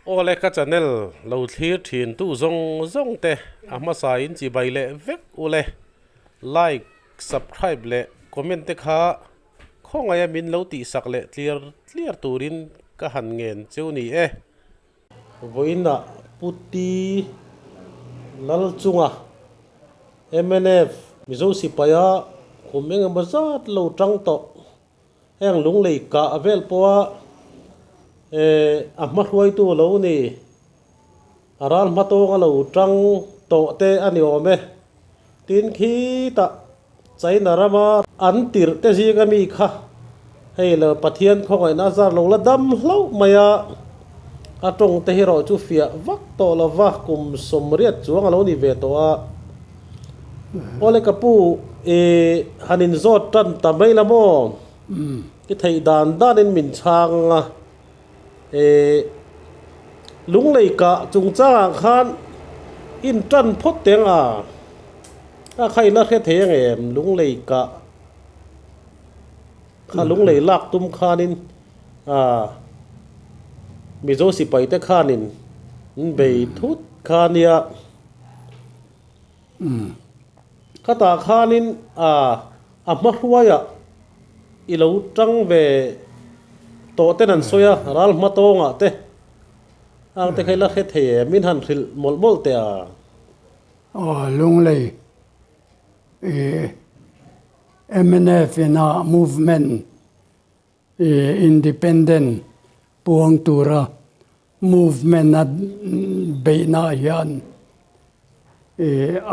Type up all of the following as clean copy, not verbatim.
Awle ka channel lo thlir thin tu zawng zawng te a hmasa in chibai leh vek ule like subscribe leh comment te kha khawngaih a min lo tihsak leh tliar tliar turin ka han ngen cheu ni e. Vawiinah Pu Ti Lalchunga, mnf, Mizo sipaia kum eng emaw zat lo tang tawh. Heng lunglei kah vel pawha a hmahruaitu a lo ni. A ral hmatawng a lo tang tawh te a ni awm e. Tin khitah China rama an tirh te zinga mi kha hei lo Pathian khawngaihna a zar lo la dam hlauh mai a, a tawng te hi erawh chu fiah vak tawh lova kum 80 chuang a lo ni ve tawh a. Awle ka pu i han inzawt tan ta mai la maw? I theih dan danin min chhang a, i lunglei kah chungchangah khan in tan phawt teng a, a kha ila hre thei ang em lunglei kah kha lunglei lak tum khanin ah Mizo sipai te khanin an bei thut kha nia. Khatah khanin a a hma hruaiah i lo tang ve tawh ten an sawi a, ral hma tawngah te ang te kha i la hre thei em? Min han hrilh mawlh mawlh teh a. Aw Lunglei i mnf ina movement i independent puang tura Movement a beihna hian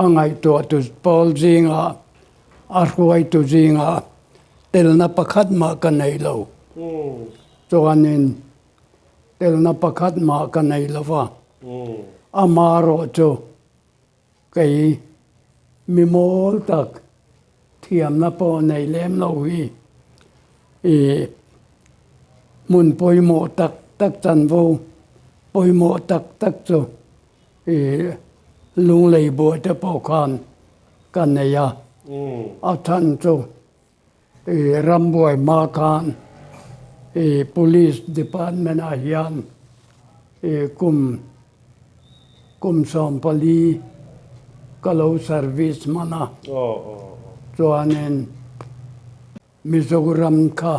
a ngaihtuahtu pawl zingah, a hruaitu zingah telna pakhat mah ka nei lo. Chuanin telna pakhat mah ka nei lo va, amarawh chu kei mi mawl tak thiamna pawh nei lem lo hi i hmun pawimawh tak tak chanvo pawimawh tak tak chu i lunglei buai te pawh khan ka nei a, a chhan chu i rambuai hma khan i police department ah hian i kum kum 14 ka lo service hman a, chuanin Mizoram kha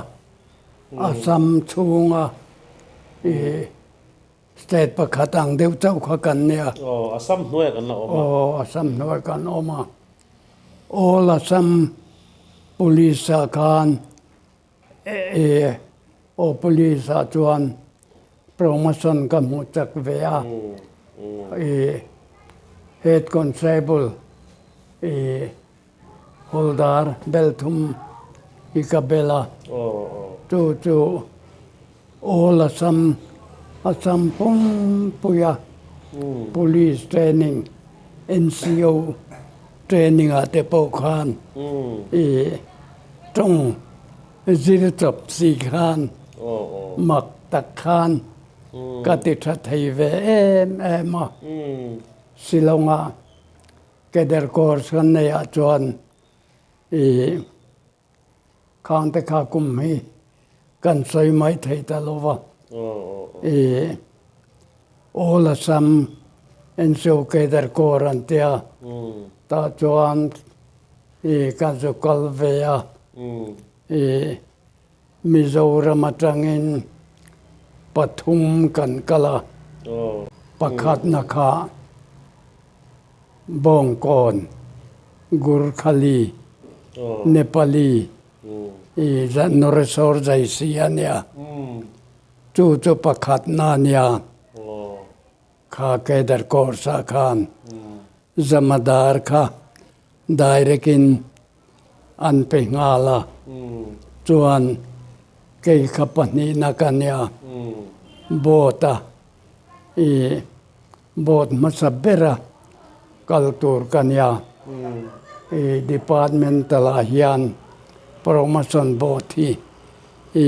Assam chhunga i state pakhat ang deuh chauh kha kan nia. Aw, Assam hnuaiah kan la awm a. Aw, Assam hnuaiah kan awm a. All Assam Police ah khan e aw Police ah chuan promotion ka hmuh chak ve a. I Head Constable i Hawldar bel thum hi ka bel a, chu chu All Assam Assam pumpuia Police training NCO training ah te pawh khan i tawng zir chawp si khan mak tak khan ka ti tha thei ve em em a, Shillong ah Keder course kan nei ah chuan i khang te kha kum hi kan sawi mai thei ta lo va, i All Assam NCO Keder Corps an tia, tah chuan i kan zu kal ve a, i Mizoram atangin pathum kan kal a, pakhatna kha Bawngkawn, Gurkhali, Nepali i Noresor Jaisi a nia. Chu chu pakhatna a nia. Kha Kedar Course ah khan Jamadar kha direct in an pe nghal a, chuan kei kha pahnihna ka nia, boat a i boat hmasa bera kal tur ka nia, i departmental ah hian promotion boat hi i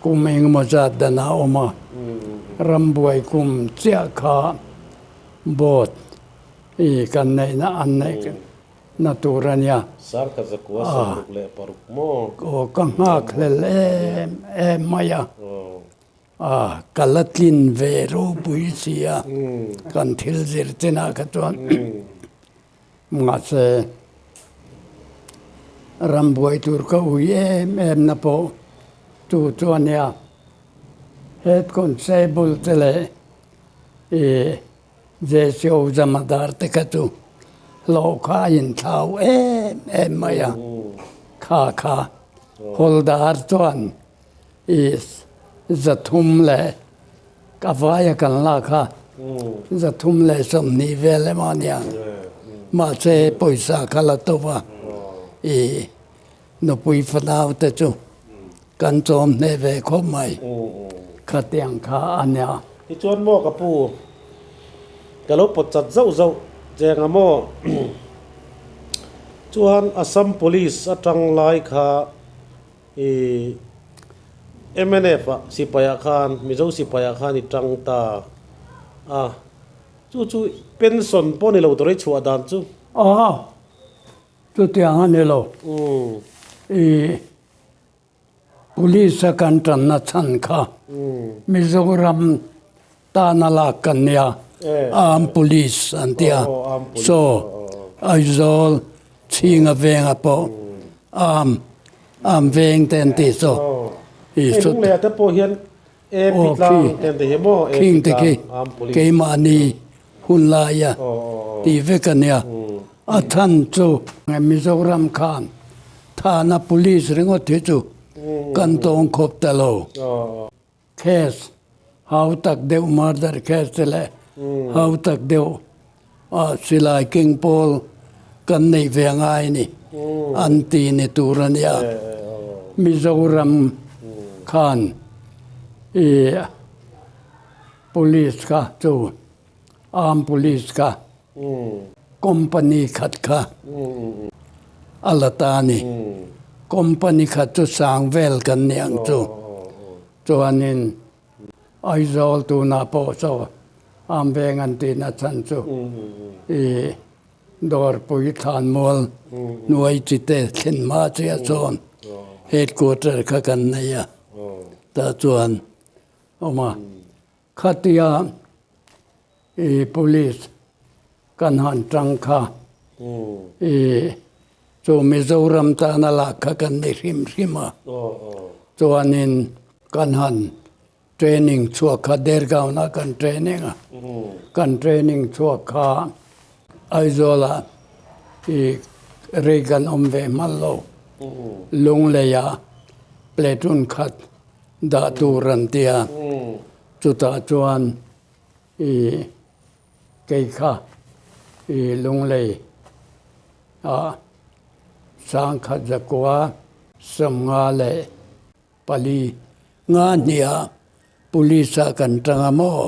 kum engemaw zat dan a awm a, rambuai kum chiah kha boat i kan neihna an neih. Na tur a nia. Sar ka zakua 66 maw? Aw ka nghak hlel em em mai a. Ka la tlin ve ropui si a, kan thil zir chinah kha chuan mahse ram buai tur ka ui em em na pawh chu chu a nia. Head Constable te leh ih JCO Jamadar te kha chu hlawh kha a inthlau em em mai a, kha kha Hawldar chuan I 300 leh ka vaia kan lak a, 320 vel emaw a nia. Mahse pawisa kha la to va, i nupui fanau te chu kan chawm hneh ve khawp mai. Khatiang kha a nia. Tichuan maw ka pu, ka lo pawt chat zauh zauh cheng a maw? Chuan Assam Police atang lai kha I mnf ah sipai ah khan Mizo sipai ah khan i tang ta a, chu chu pension pawh ni lo tur i chhuah dan chu. Aw, chutiang a ni lo. I police a kan tanna chhan kha Mizoram tana lak kan nia, Armed Police an ti a, so Aizawl chhinga venga pawh arm arm veng te an ti so i hei lungleiah te pawh hian AP tlang te an ti hi maw AP tlang armed police keimahni hun laia tih vek a nia a chhan chu Mizoram khan thana police ringawt hi chu kan tawng khawp ta lo. Case hau tak deuh murder case te leh hau tak deuh ah silai keng pawl kan neih ve ngai ni an ti ni tur a nia. Mizoram khan i police kha chu armed police kha company khat kha a la ta a ni. Company khat chu sang vel kan ni ang chu. Chuanin Aizawl tunah pawh saw am veng an tihna chhan chu i Dawrpui Thlanmual hnuai chite thlen hma chiah chuan headquarter kha kan nei a, tah chuan awm a. Khatia i police kan han tang kha i chu Mizoram tana lak kha kan ni hrim hrim a, chuanin kan han training chhuak kha Dergaon ah kan training a, kan training chhuak kha Aizawl ah i rei kan awm ve hman lo, Lunglei ah platoon khat dah tur an ti a, chutah chuan i kei kha i Lunglei ah sangkhat zakua 54 nga hniah police ah kan tang a maw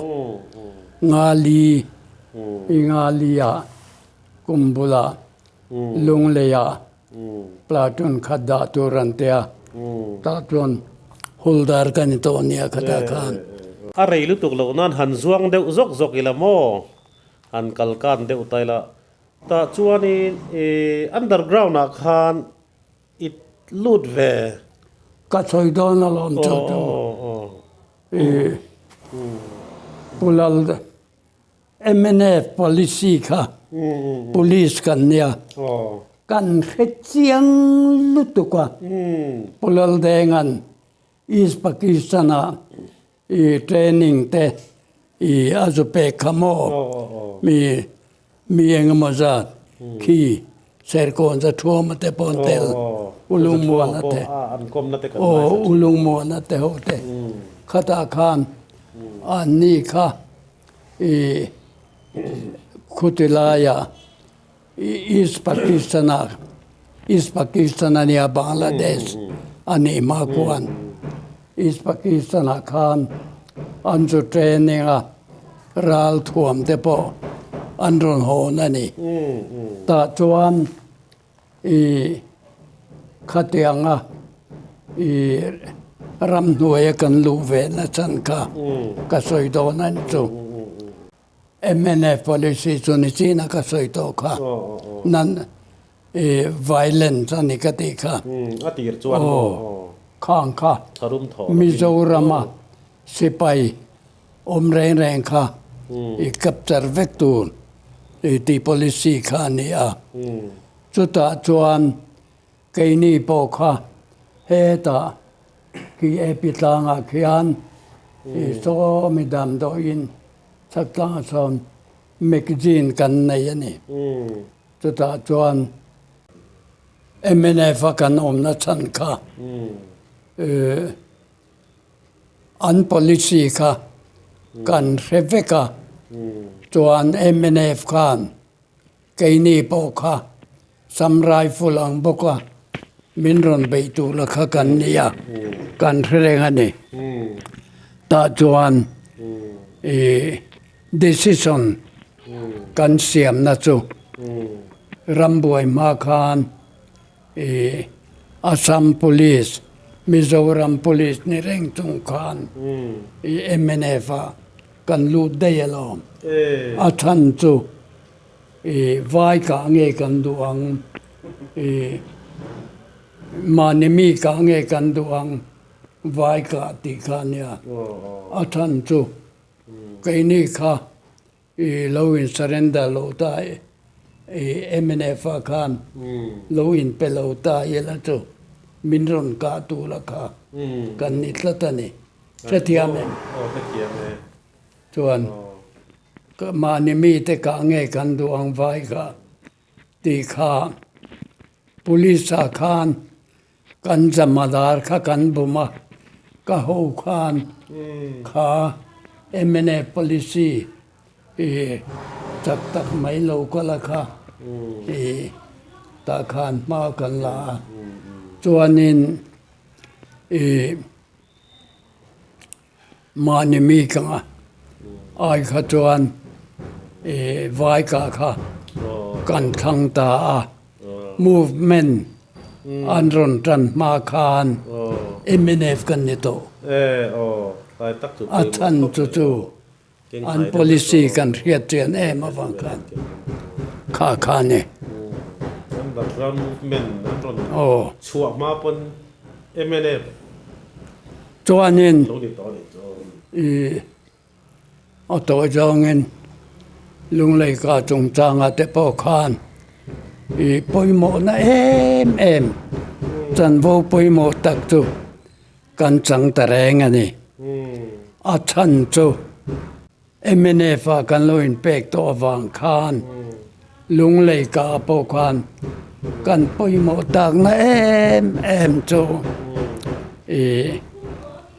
nga li i nga li ah kum bulah Lunglei ah platoon khat dah tur an ti a, tah chuan huldar ka ni tawh nia khatah khan. A rei lutuk loh nan han zuang deuh zawk zawk ila maw? Han kal kan deuh ta ila. Tah chuanin i underground ah khan i lut ve. Ka sawi dawn alawm chu chu i Pu Lal. Mnf policy kha police kan nia kan hre chiang lutuk a, Pu Laldenga'n East Pakistan ah i training te i a zu pek kha maw mi mi engemaw zat khi Serkawn za thuama te pawh an tel Ulungmuana te aw Ulungmuana te ho te khatah khan anni kha I khuti laia East Pakistan ah East Pakistan a nia Bangladesh a nih hma khuan East Pakistan ah khan an chu training a ral thuam te pawh an rawn hawn a ni. Tah chuan I khatianga i ramhnuaia kan luh ve na chhan kha ka sawi dawn a ni chu. Mnf policy chu ni china ka sawi tawh kha nan i violence a ni ka tih kha. A tir chuan maw? Khang kha Mizorama. Sipai awm reng reng kha i capture vek tur i tih policy kha a ni a. Chutah chuan keini pawh kha hetah khi AP tlangah khian i sawmi damdawiin chhak tlangah sawn magazine kan nei a ni. Chutah chuan mnf a kan awmna chhan kha an policy kha kan hre vek a, chuan mnf khan keini pawh kha Sam Rifle ang bawk a min rawn beih tur la kha kan ni a, kan hre reng a ni. Tah chuan ih decision kan siamna chu rambuai hma khan ih Assam Police, Mizoram Police ni reng chung khan ih mnf ah kan lut daih alawm. A chhan chu ih vai kah nge kan duh ang, ih mahni mi kah nge kan duh ang vai kah tih kha a nia. A chhan chu keini kha I lo in surrender lo ta i mnf ah khan lo in pe lo ta ila chu min rawn kah tur a kha kan ni tlat a ni. Hrethiam em? Chuan mahni mite kah nge kan duh ang vai kha tih kha police ah khan Kan jamadar kha kan bum a, ka ho khan kha mnf policy i chak tak mai lo kal a kha i tah khan hma kan la a, chuanin i mahni mi kanga ai kha chuan i vai kah kha kan thlang ta a, movement an rawn tan hma khan mnf kan ni tawh. A chhan chu chu an policy kan hriat chian em avang khan kha kha a ni. Chuanin i a tawh zawngin Lungleika chungchanga te pawh khan i pawimawhna em em chanvo pawimawh tak chu kan chang ta reng a ni. A chhan chu mnf ah kan lo inpek tawh avang khan Lungleika pawh khan kan pawimawh takna em em chu i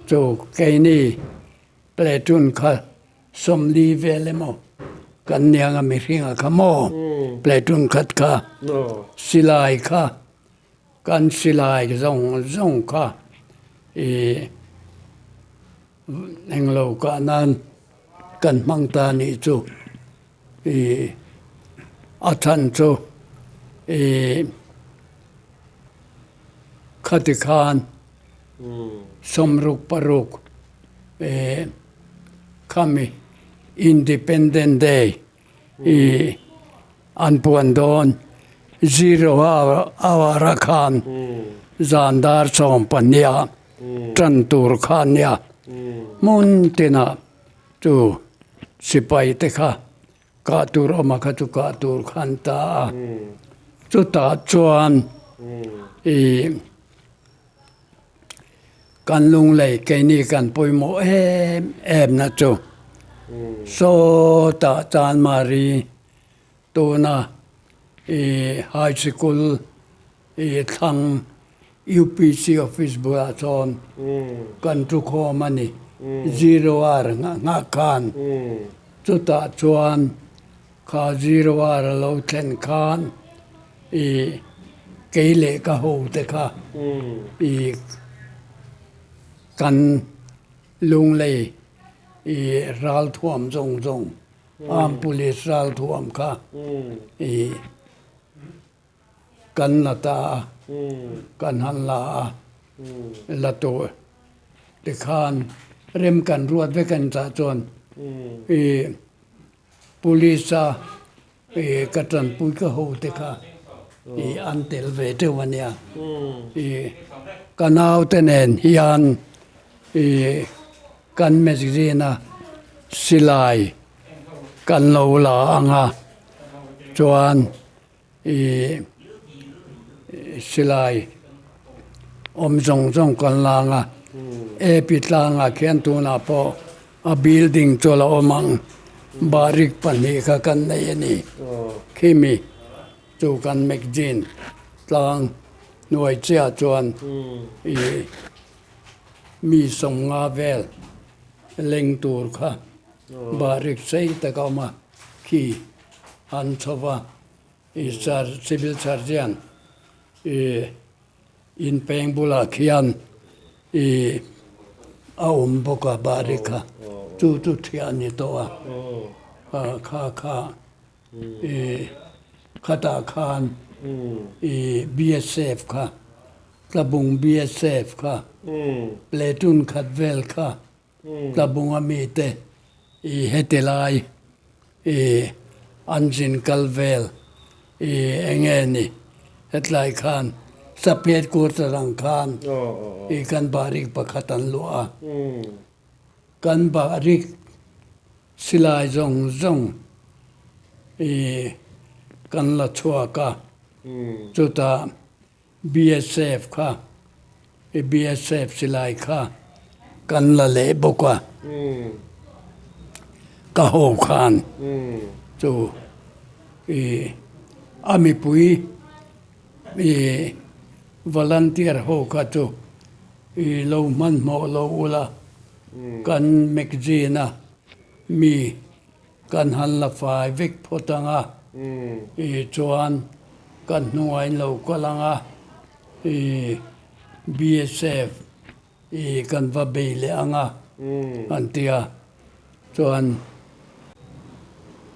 chu keini platoon kha 40 vel emaw kan niang a mihringa kha maw platoon khat kha silai kha kan silai zawng zawng kha i englo kah nan kan hmang ta nih chu i a chhan chu i khati khan 66 i khami Independent Day i an puan dawn zero hour a khan zan dar 12 ah tan tur kha a nia hmun tinah chu sipai te kha kah tur awm a kha chu kah tur kha an ta a chutah chuan ih kan lunglei keini kan pawimawh em em na chu sawtah Chanmari tuna ih high sikul ih thlang UPC office bulah chuan kan thu khawm a ni zero hour nghah khan chutah chuan kha zero hour a lo thlen khan ih kei leh ka ho te kha ih kan lunglei ih ral thuam zawng zawng armed police ral thuam kha ih. Kan la ta a, kan han la a, la tawh tikhan rem kan ruat vek a ni tah chuan i police a i ka tanpui ka ho te kha i an tel ve teuh a nia i ka naute nen hian i. Kan magazine a silai kan lo la ang a, chuan ih silai awm zawng zawng kan la ang a, AP tlangah khian tunah pawh a building chu a la awm ang, barik pahnih kha kan nei a ni khimi. Chu kan magazine tlang hnuai chiah chuan ih mi sawmnga vel leng tur kha barik sei tak a awm a, khi an chho va, ih civil surgeon ih inpeng bulah khian ih a awm bawk a barik kha chu chu thiah a ni tawh a, kha kha. I khatah khan i BSF kha, Tlabung BSF kha, platoon khat vel kha Tlabunga mite i heti lai i an zin kal vel i enge ni hetlai khan Saphet quarter ang khan i kan barik pakhat an luah a. Kan bahrik silai zawng zawng i kan la chhuak a, chutah BSF kha i BSF silai kha kan la leh bawk a, ka ho khan chu i a mipui i volunteer ho kha chu I lo hmanhmawh lo ula, kan magazine a mi kan han la fai vek phawt ang a, i chuan kan hnungah in lo kal ang a, i BSF i kan va bei leh ang a an ti a, chuan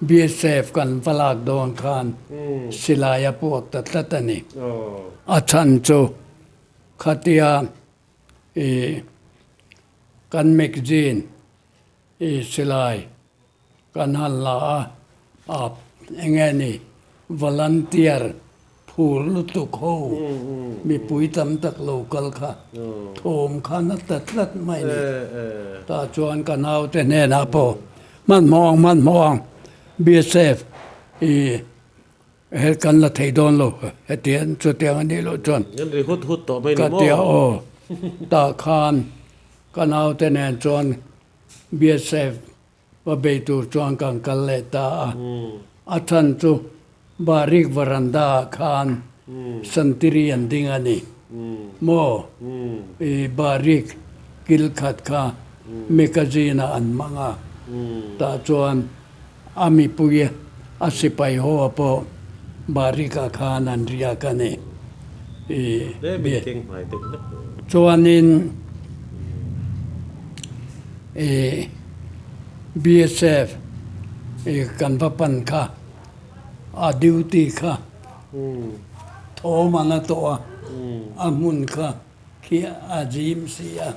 BSF kan va lak dawn khan silai a puak ta tlat a ni. A chhan chu Khatia i kan magazine i silai kan han la a, a enge ni volunteer phur lutuk ho mipui tam tak lo kal kha thawm kha na ta tlat mai ni. Tah chuan ka naute hnenah pawh hmanhmawh ang hmanhmawh ang BSF i He kan la thei dawn lo, hetiang chutiang a nih loh chuan. An ri hut hut tawh mai ni maw? Ka tia aw, tah khan ka naute nen chuan BSF va bei tur chuan kan kal leh ta a. A chhan chu Barik varanda ah khan santiri an ding a ni maw? I Barik kil khat kha magazine ah an hmang a, tah chuan A mipui a sipai ho pawh Barika khan an riak a ni. Chuanin i BSF i kan va pan kha a duty kha thawm an a tawh a, a hmun kha khi a zim si a,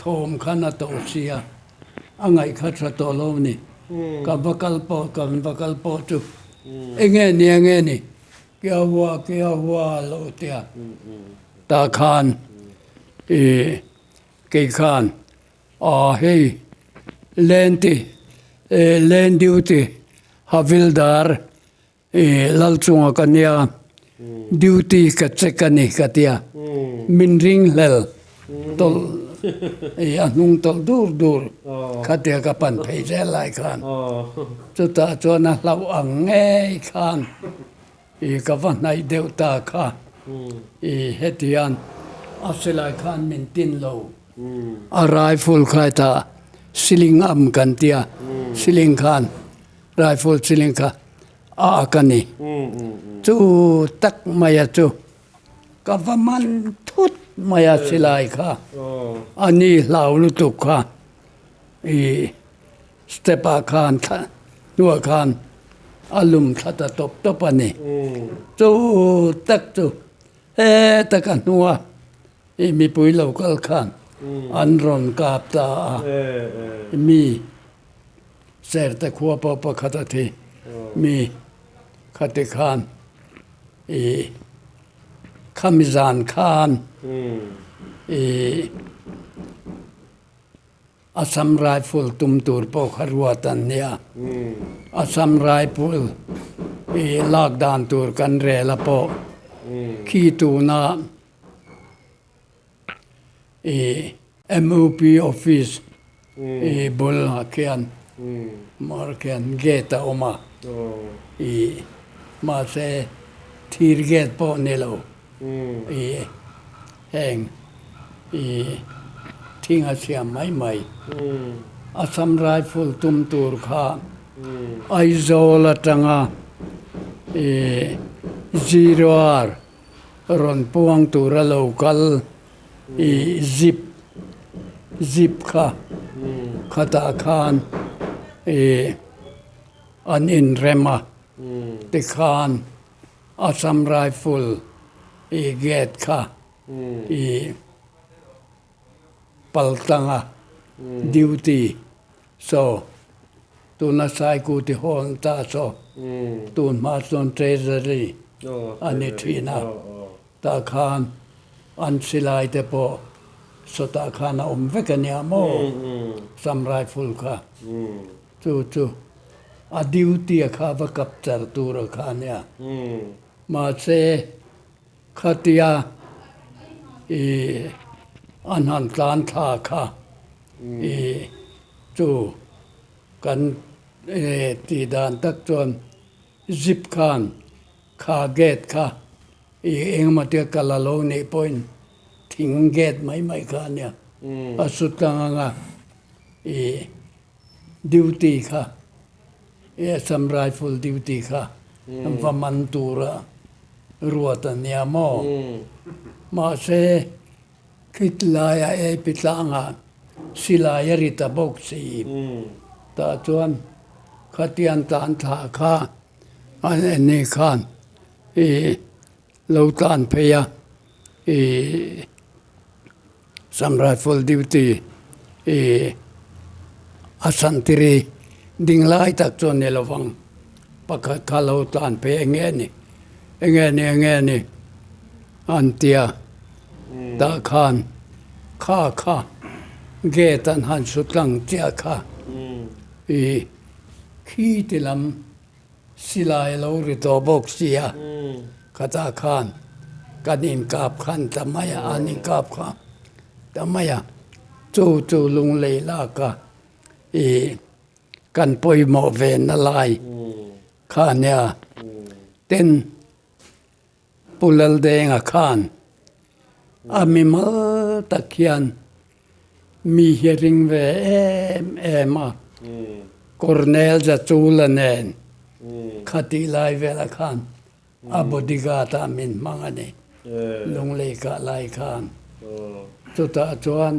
thawm khan a tawh si a. A ngaih kha tha tawh lo ni. Ka va kal pawh kan va kal pawh chu enge ni enge ni kia hua kia hua lo tia tah khan i kei khan aw hei len ti len duty havildar I lal chunga ka nia duty ka check a ni ka tia min ring hlel tawlh i a hnung tawlh dur dur khatia ka pan phei zel lai khan chutah chuan a hlauh ang ngei khan i ka va hnaih deuh ta kha i hetiang a silai khan min tin lo. A rifle kha hetah ceiling am kan tia ceiling khan Rifle chiling kha a ak a ni. Chu tak maia chu ka va man thut mai a silai kha a ni hlau lutuk kha i step ah khan hnuah khan a lum thla ta tawp tawp a ni. Chu tak chu heta ka hnua i mipui lo kal khan an rawn kap ta a mi. Serte khua pawh pakhat a thi mi khati khan i khami zan khan i Assam Rifle tum tur pawh kha ruat an nia. Assam Rifle i lak dan tur kan rel a pawh khi tuna i MUP office i bul ah khian mar khian gate a awm a i mahse thir gate pawh ni lo i heng i thing a siam mai mai. Assam Rifle tum tur kha Aizawl atanga i zero hour rawn puang tura lo kal i zip zip kha khatah khan i an inrem a tikhan Assam Rifle i gate kha i paltlang a duty saw tuna Saikuti hawn ta saw tun hma chuan Treasury a ni thin a, tah khan an silai te pawh sawtah khan a awm vek a nia maw Assam Rifle kha chu chu a duty a kha va kap char tur a kha a nia mahse Khatia i an han tlan thla kha i chu kan tih dan tak chuan zip khan kha gate kha i engemaw tia kal a lo nih pawhin thing gate mai mai kha a nia a su tlang anga i duty kha i Assam Rifle duty kha va man tura ruat a nia maw? Mahse, khit laia ei pi tlangah silai a ri ta bawk si. Tah chuan khatiang tlan thla kha an eni khan i lo tlan phei a, i Assam Rifle duty i a santiri ding lai tak chu a ni lo vang. Pakhat kha lo tlan phei eng nge ni, eng nge ni, eng nge ni an tia tah khan kha kha gate an han su tlang chiah kha i khi ti lam Silai a lo ri tawh bawk sia, khatah khan kan inkap khan ta mai a, an inkap kha ta mai a, chu chu lunglei lak a i kan pawimawh ve na lai kha a nia. Tin, Pu Laldenga khan a mimal tak hian mi hi a ring ve em em a, Colonel Zachula nen khatih lai velah khan a bodyguard ah min hmang a ni, Lunglei kah lai khan. Chutah chuan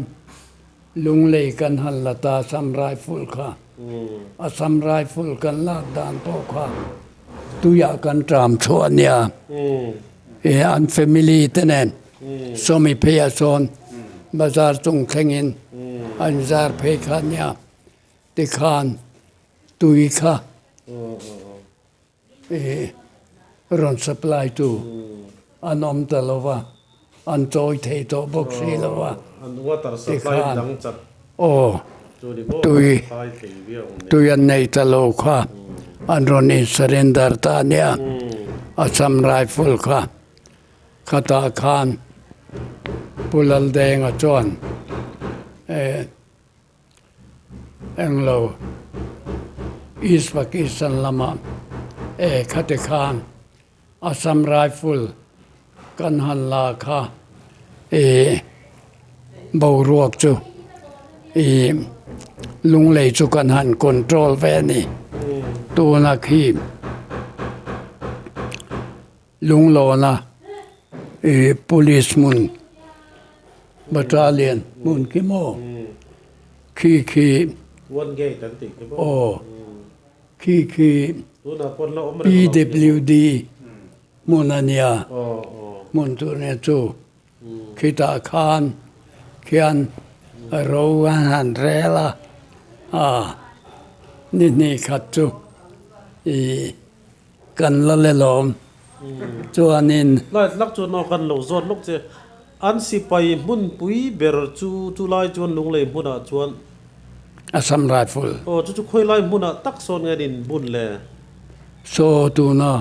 Lunglei kan han la ta Assam Rifle kha. Assam Rifle kan lak dan pawh kha tuiah kan ṭam chhuah a nia. E an family te nen sawmi pheiah sawn bazar chung thlengin an zar phei kha a nia. Tikhan tui kha e rawn supply tu an awm ta lo va, an chawi thei tawh bawk si lo va. Tikhan aw tui tui an nei ta lo kha an rawn in surrender ta a nia Assam Rifle kha khatah khan Pu Laldenga chuan e Englo, East Pakistan lamah e khati khan Assam Rifle kan han la kha i boruak chu i lunglei chu kan han control ve a ni. Tuna khi Lunglawna i police hmun battalion hmun khi maw khi khi aw khi khi PWD hmun a nia hmun chu nia chu khitah khan khian ro an han rel a a ni hnih khat chu i. Kan la le lawm chuanin. Light lak chuan aw kan lo zawt lawk che. An sipai hmunpui ber chu chulai chuan Lunglei hmunah chuan Assam Rifle. Aw chu chu khawi lai hmunah tak sawn nge nin bun le? Saw tuna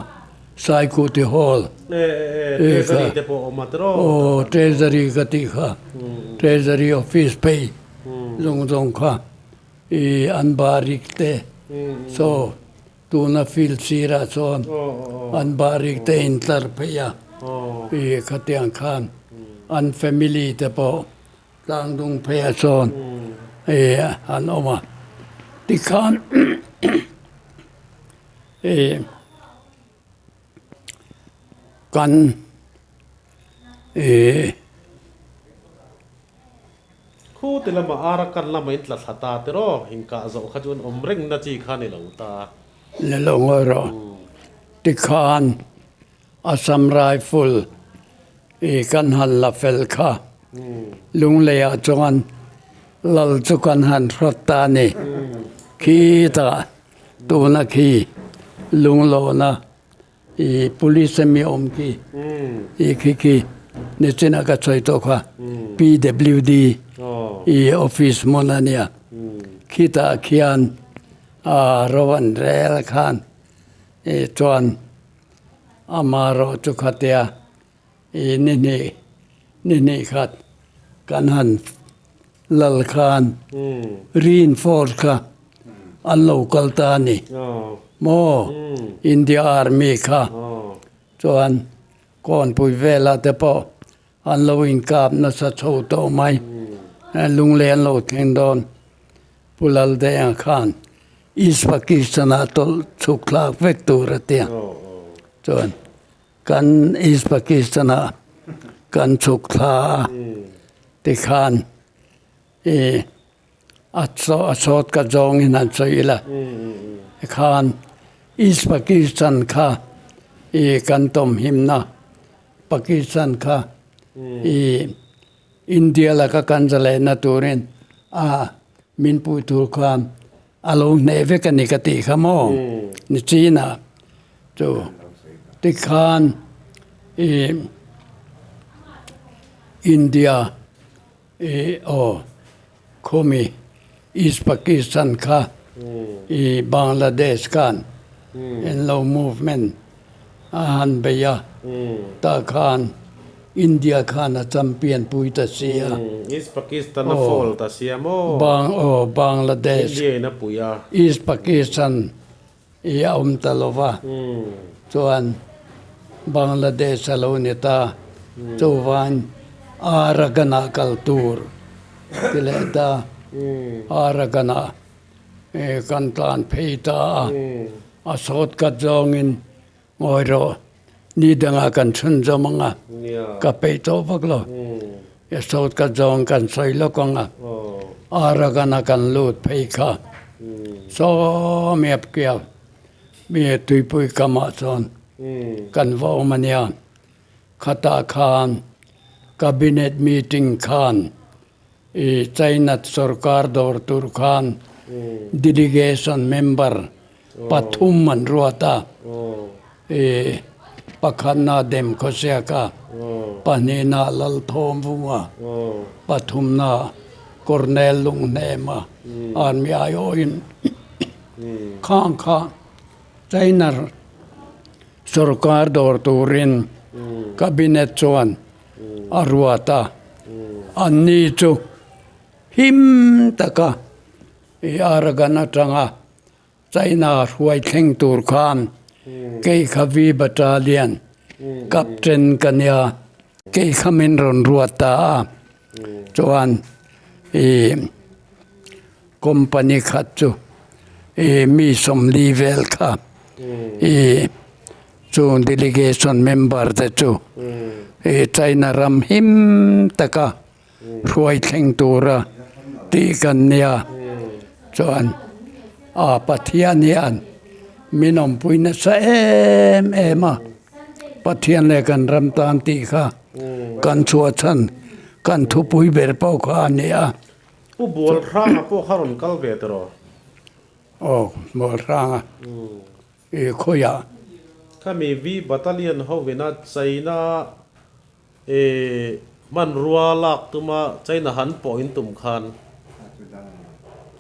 Saikuti Hall. E e e Treasury te pawh a awm a tiraw? Aw Treasury ka tih kha, Treasury office phei zawng zawng kha i an barik te saw tuna field sirah chuan an barik te in tlar phei a, i khatiang khan an family te pawh Tlang dung pheiah chuan ih an awm a, tikhan ih kan ih. Khu ti lama Arakan lama in tla thla ta tiraw, inkah zawh kha chu an awm reng na chi kha ni lo ta. Ni lo ngawi rawh, tikhan Assam Rifle i kan han la fel kha. Lungleiah chuan lal chu kan han hrawt ta a ni. Khitah tuna khi lunglawhna i police ami awm khi i khi khi nichinah ka sawi tawh kha PWD i office hmun a nia. Khitah khian a ro an rel khan i chuan Ama rawh chu khatia i ni hnih ni hnih khat kan han lal khan reinforce kha an lo kal ta a ni maw India Army kha chuan kawnpui velah te pawh an lo inkap nasa chho tawh mai lunglei an lo thleng dawn Pu Laldenga khan East Pakistan-ah tawlh chhuk thlak vek tur a tia. Chuan kan East Pakistan-ah kan chhuk thla a, tikhan i a sawt ka zawngin han sawi ila, tikhan East Pakistan kha i kan tawmhimna Pakistan kha i India laka kan zalehna turin a min puih tur khan a lo hneh vek a ni ka tih kha maw ni chin a chu tikhan i India i aw khawmi East Pakistan kha i Bangladesh khan an lo movement a han bei a tah khan India khan a champion pui ta si a. East Pakistan a fall ta si a maw? Bang aw Bangladesh. India in a pui a. East Pakistan i a awm ta lo va chuan Bangladesh a lo ni ta chuvan Arakan ah kal tur ti leh ta Arakan ah kan tlan phei ta a a sawt kat zawngin Ngawi rawh, ni dangah kan chhun zawm ang a, ka peih tawh vak lo. Sawt ka zawng kan sawi lawk ang a, Arakan-a kan lut phei kha saw miap kiau mi tuipui kamah chuan kan va awm a nia. Khatah khan Cabinet meeting khan I China sorkar dawr tur khan delegation member pathum an ruat a, i pakhatna Dem Khawsiaka, pahnihna Lalthawm Vunga, pathumna Colonel Lunghnema Army aiawhin khang kha China sorkar dawr turin cabinet chuan a ruat a, anni chu him taka i Arakan atanga China hruai thleng tur khan kei kha V Battalion Captain ka nia, kei kha min rawn ruat ta a, chuan i company khat chu i mi sawmli vel kha i Chung delegation member te chu China ram him taka hruai thleng tura tih kan nia. Chuan a Pathian hian min awmpui nasa em em a, Pathian leh kan ram tan tih kha kan chhuah chhan kan thupui ber pawh kha a ni a. Pu Bualhranga pawh kha rawn kal ve tawh. Aw, Bualhranga. I khawiah. Khami V Battalion hovina China i hmanrua lak tuma China han pawh in tum khan.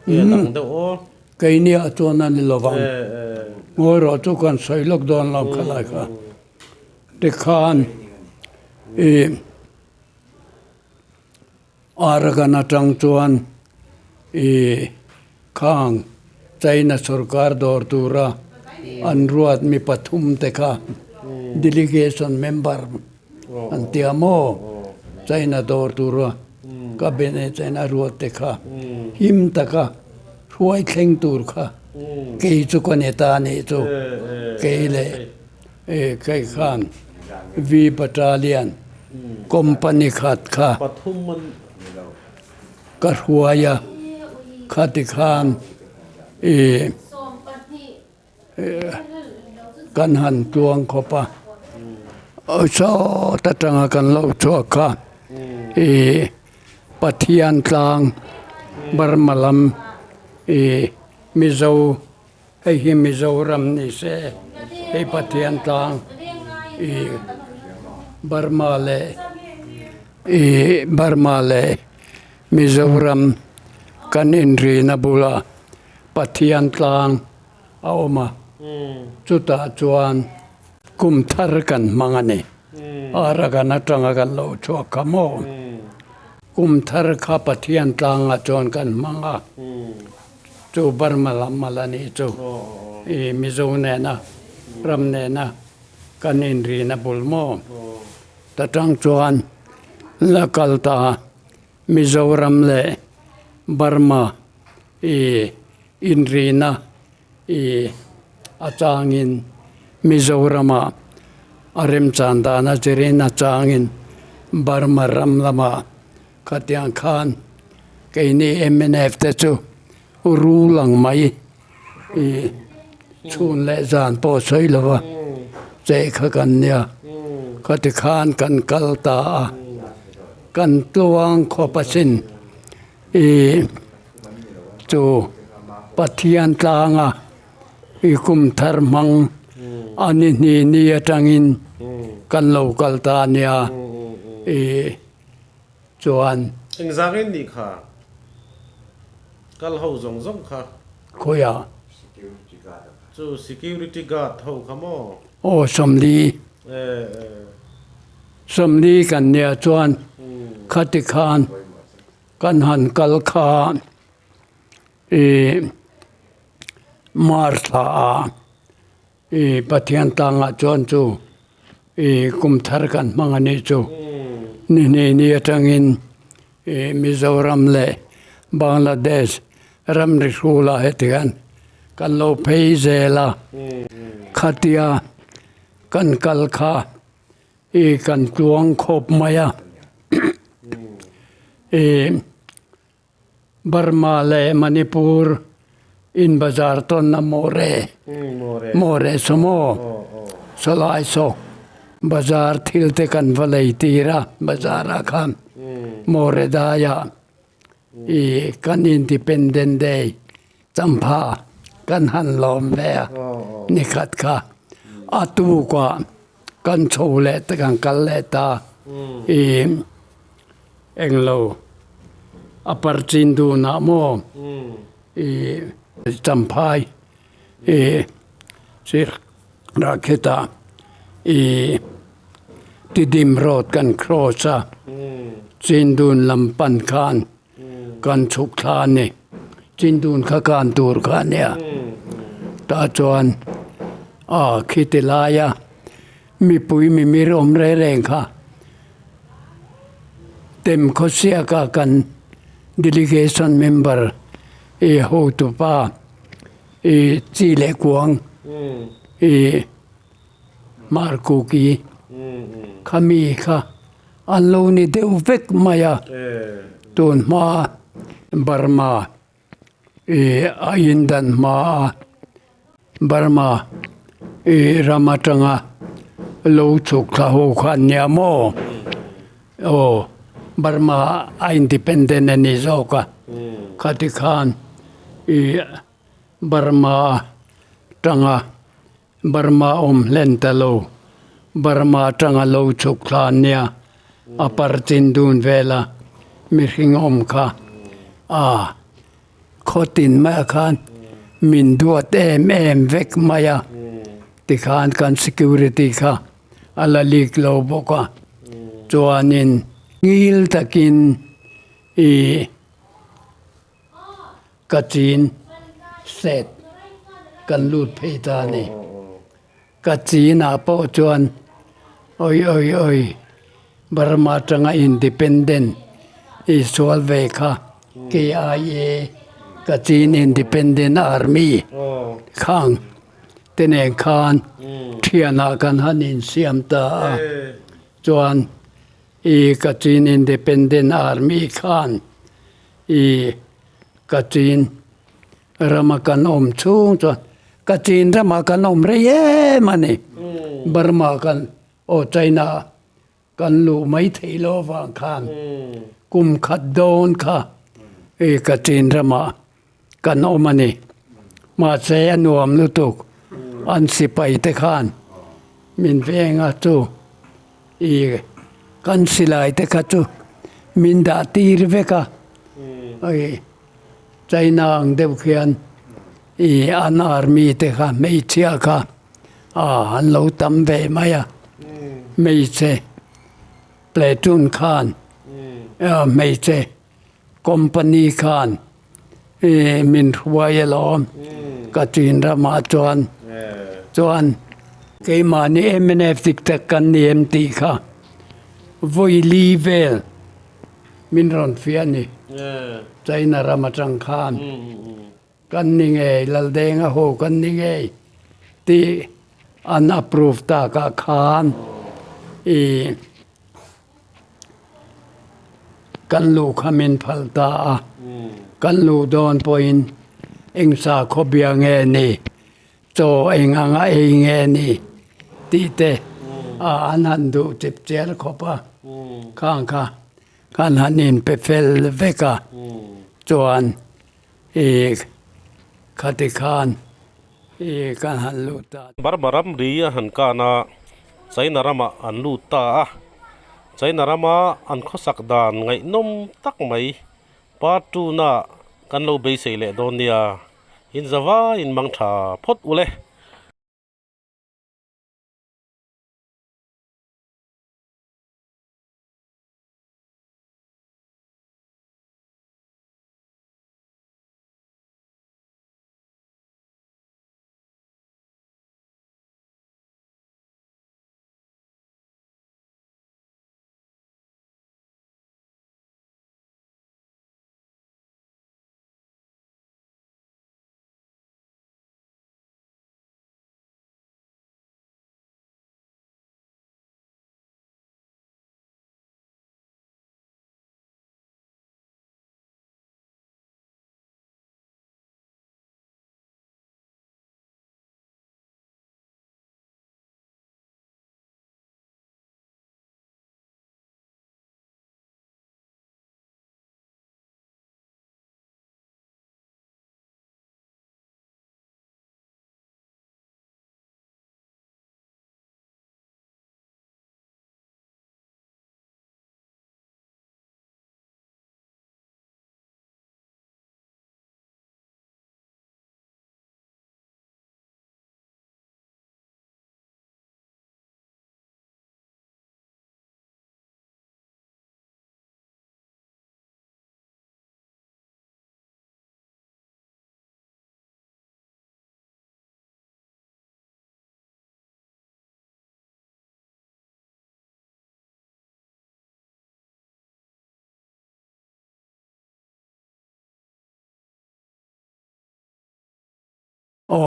Nge dang deuh aw. Keini ah chuan a ni lovang. Ngawi rawh chu kan sawi lawk dawn lo khalai kha. Tikhan i Arakan atang chuan i khang China sorkar dawr tura an ruat mi pathum te kha delegation member an tia maw China dawr tura cabinet in a ruat te kha him taka hruai thleng tur kha kei chu ka ni ta anih chu kei leh kei khan V Battalion company khat kha ka hruai a khati khan ih Kan han tluang khawp a, sawt atanga kan lo chhuak kha ih Pathian tlang Burma lam ih Mizo hei hi Mizoram ni se hei Pathian tlang ih Burma leh ih Burma leh Mizoram kan inrina bula. Pathian tlang a awm a, chutah chuan kum thar kan hmang a ni. Arakan atanga kan lo chhuak kha maw? Kum thar kha Pathian tlangah chuan kan hmang a, chu Burma lam a la nih chu. I Mizo nena ram nena kan inrina bul maw? Ta tang chuan la kal ta Mizoram leh Burma i inrina i a changin Mizorama a remchan dan a zirin a changin Burma ram lama khatiang khan keini mnf te chu rul ang mai i chhun leh zan pawh sawi lova chei kha kan nia khati khan kan kal ta a kan tluang khawp asin i chu Pathian tlanga i kum thar hmang a ni hni ni atangin kan lo kal ta a nia i chuan. Engzangin nih kha kal ho zawng zawng kha. Khawiah? Chu security guard ho kha maw? Aw Sawmli. Sawmli kan nia chuan khati khan kan han kal kha i March thla ah I Pathian tlangah chuan chu i kum thar kan hmang a nih chu. Ni hnih ni atangin i Mizoram leh Bangladesh ramri hrulah heti hian kan lo phei zel a. Khatia kan kal kha i kan tluang khawp mai a. I Burma leh Manipur in bazar tawnna Moreh, Moreh saw maw? Sawlai saw bazar thil te kan va lei tir a, bazar ah khan Moreh daiah i kan Independent Day champha kan han lawm ve a, nikhat kha a tukah kan chho leh ta kan kal leh ta i. Englo a parchin dunah maw i Champhai i sirah khitah i Tidim road kan cross a, Chindun lam pan khan kan chhuk thla a ni. Chindun kha kan tur kha a nia. Tah chuan a khiti laia Mipui mimir awm reng reng kha tem khawsiaka kan delegation member i hotupa i chi leh kuang i Markuki kha mi kha an lo ni deuh vek mai a, tun hma Burma i a indan hma a. Burma i ram atanga lo chhuk thla ho kha an nia maw? Aw, Burma a independent a ni zawk a, khati khan i Burma atanga Burma awm hlen ta lo, Burma atanga lo chhuk thla an nia, a parchin dun vela mihring awm kha a. Khaw tin maiah khan min duat em em vek mai a, tikhan kan security kha a la leak lo bawk a, chuanin ngil takin ih ka chin set kan lut phei ta a ni. Ka chinah pawh chuan oi oi oi Burma atanga independent i sual ve kha KIA Kachin Independent Army khang te nen khan thianah kan han insiam ta a chuan i Kachin Independent Army khan i Kachin Rama kan awm chhung chuan Kachin ramah kan awm rei em a ni. Burma kan aw China kan luh mai theih loh avang khan kum khat dawn kha i Kachin ramah kan awm a ni. Mahse a nuam lutuk an sipai te khan min veng a chu i kan silai te kha chu min dah tir vek a. China ang deuh khian ih an army te kha hmeichhia kha ah an lo tam ve mai a hmeichhe platoon khan ah hmeichhe company khan ih min hruai alawm ka chin ramah chuan chuan keimahni mnf dik tak kan ni em tih kha vawi li vel. Min rawn fiah a ni. China ram atang khan kan ni ngei, Laldenga ho kan ni ngei tih an approve takah khan i kan luh kha min phal ta a. Kan luh dawn pawhin eng sakhaw bia nge ni, chaw eng anga ei nge ni tih te a an han duh chip chial khawp a, khang kha kan han inpe fel vek a, chuan ih khati khan ih kan han lut ta. Burma ramri a han kan a, China ramah an lut ta a, China rama an khawsak dan ngaihnawm tak mai part two na kan lo beisei leh dawn nia. In zavaiin mang tha phawt u le.